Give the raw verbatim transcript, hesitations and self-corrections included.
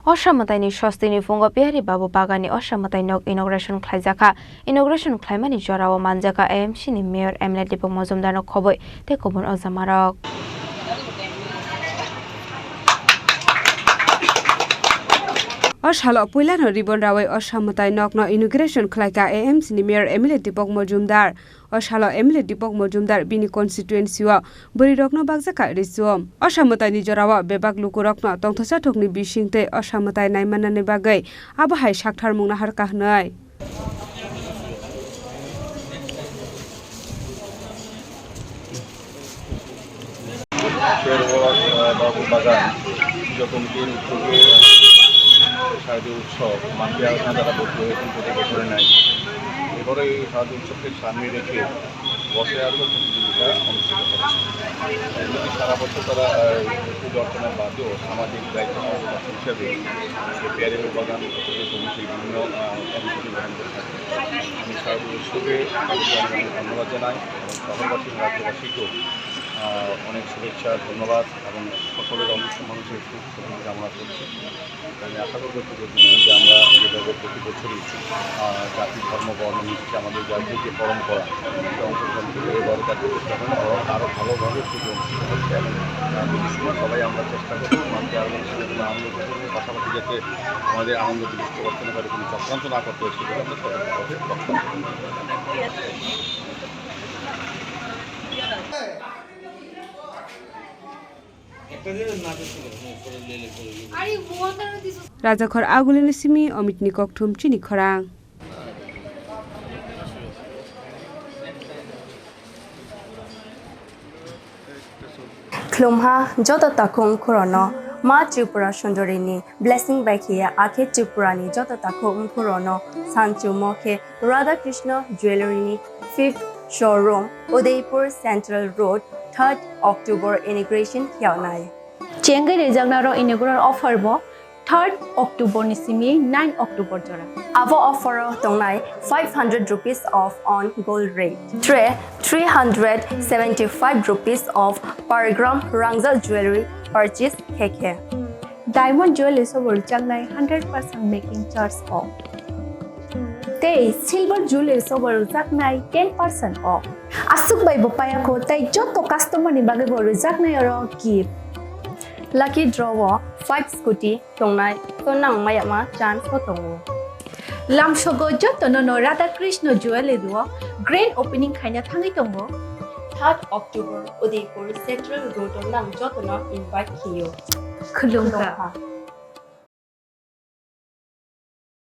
Osha mwtaini sostini phungo Bihari Babu Baganni Osha mwtai nok inauguration khlaijakha. Inauguration khlaimani jorao manjakha A M C ni Mayor M L A Deepak Majumdarno khobwi tei kubun ojamarok. O salo puilano ribbon rawi Osha mwtai nokno inauguration khlaikha A M C ni Mayor M L A Deepak Majumdar. O salo M L A Deepak Majumdar bini constituency o bwrwirokno bakjakha risuo. Osha mwtaini jorao bebak lukurokno tongthoksa thokni bising tei Osha mwtai naimanani bagwi abo hai sakthar mung naharkha hwnwi. শেরওয়ার, আহ, বাবু বাগান পুজো কমিটির উদ্যোগে শারদীয় উৎসব মাটিয়ার ভান্ডারা বৌদ্ধ হয়েছেন প্রতি বছরের ন্যায়। এবারও এই শারদীয় উৎসবকে সামনে রেখে বসে আসো প্রতিযোগিতা অনুষ্ঠিত হচ্ছে। এমনিতে সারা বছর তারা, আহ, পুজো অর্চনার বাদেও সামাজিক দায়িত্ব পালন হিসেবে এই পেয়ারের বাগান পুজো কমিটি বিভিন্ন, আহ, কর্মসূচি গ্রহণ করে থাকে। আমি শারদীয় উৎসবে তাদেরকে অনেক অনেক ধন্যবাদ জানাই এবং শহরবাসী এবং রাজ্যবাসীকেও, আহ, অনেক শুভেচ্ছা, ধন্যবাদ এবং সকলের অংশ মানুষের সুখ সমৃদ্ধি কামনা করছি। আমি আশা করব প্রতিবছরই যে আমরা যেভাবে প্রতি বছরই, আহ, জাতি, ধর্ম, বর্ণ নির্বিশেষে আমাদের জাতীয় যে পরম্পরা, সেই অংশগ্রহণ থেকে এবারও তার প্রতিষ্ঠা হয়, বরং আরও ভালোভাবে পুজো অনুষ্ঠিত হচ্ছে এবং, আহ, যদি সময় সবাই আমরা চেষ্টা করবো, মানতে আরও বেশি আমরা আনন্দ করবো, পাশাপাশি যাতে আমাদের আনন্দ বিনষ্ট করতে না পারে, কোনো চক্রান্ত না করতে হয়, সেভাবে আমরা সতর্ক থাকতে হবে। Rajakhor Agulini simi Omitni kokthum chini khorang. Khulumha joto takhuk khorono Ma Tripura Sundarini blessing bai khiya akhe Tripurani joto takhuk khorono sanchumo khe Radha Krishna Jewellery ni fifth showroom, Udaipur Central Road, third October inauguration khiyaunai. Chengwi rijaknaro inaugural offer bo third October ni simi nine October jora. Abo offer o tongnai five hundred rupees off on gold rate, three hundred seventy-five rupees off per gram rangja jewellery purchase khe khe. Diamond jewelry sobo rwjaknai hundred percent making charge o. Tei silver jewelry sobo rwjaknai ten percent o. Aswk bai bo payakho tei joto customer ni bagwi bo rwjaknai oro gift. Lucky draw o five scooty tongnai, to nang mayama chance bo tongo. Lamsogo jotono no Radha Krishna Jewellery o grand opening khaina thangwi tongo. Third October Udaipur Central Road o nang jotono invite khiyo. Khulumkha. Khulumkha.